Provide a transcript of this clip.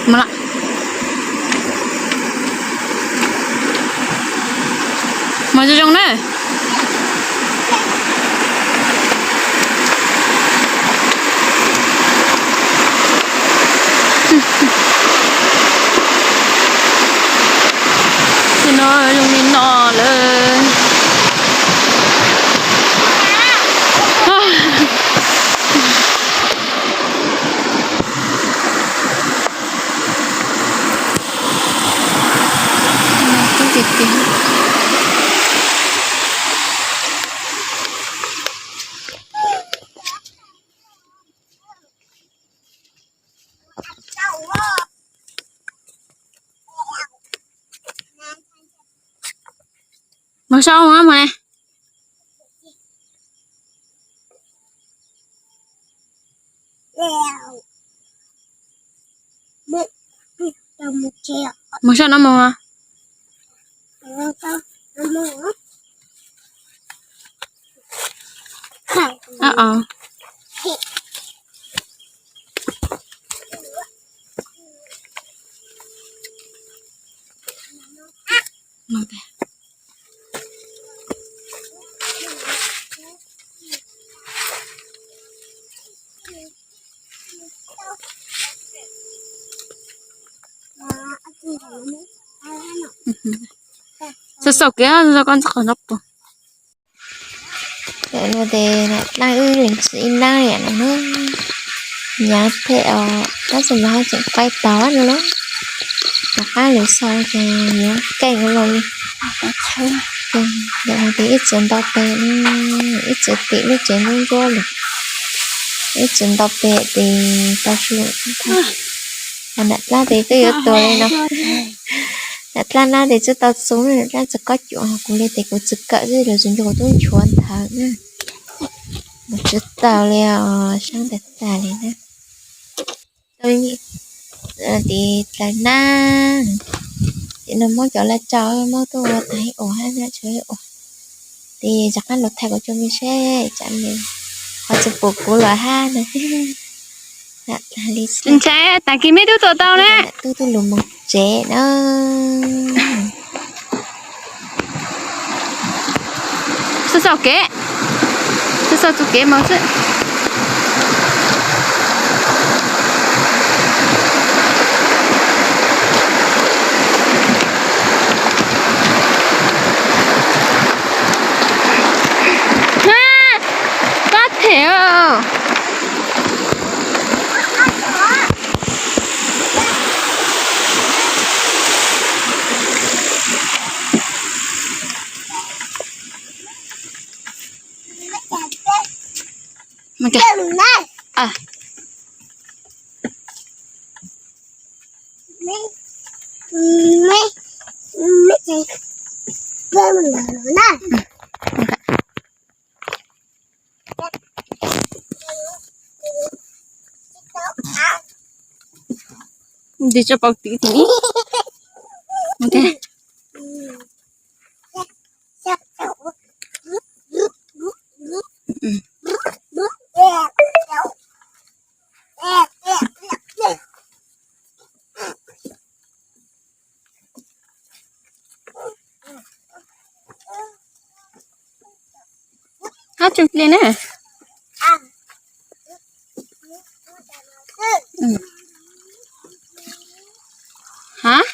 Mus lawm. Mus zoo zoo na. Ces no zoo li no lawm. Mus saib mus ne. Mus saib no mus. Xav xaum kev, koj ntxov qhov no pus. Ntawm no ces nam dlaab wb lees txim ib nab yam no na. Nyav phem os, tab sis mas ho tseem qaij tau no na. Rov qab lwm zaus ces yuav keej ua luaj li. Ntawm no ces ib txwv nto pem, ib txwv tim lub tsev ntsuab ntsuab lawm. Ib txwv nto pem ces tau su. Ho nam dlaab ces twb yuav tuag li no. Nam dlaab nab ces twb tau txug, nam dlaab txug kaub cuam, ho kuv li ces kuv txwv kawm xwb los tsis nco kuv tub nchuav nthav na. Mus tsis taus li os, sab ntawd tas li na. Tiv dlaws nab, ces nws muab cov laj tsau muab tuaj ua tag ib uas hab na, tshuav ib uas. Ces rov qab los thaij kuv cov me seb tsam nws ho tsis pum kuv lawm hab no. Ntshai tag kis meb tub tuaj tau na. Tub tub lug moog tsev na. Xauj xauj kev, xauj xauj txuj kev moog xwb. Pab them. Nteg tso pau tim tim. Hab tseem dle na. Hab.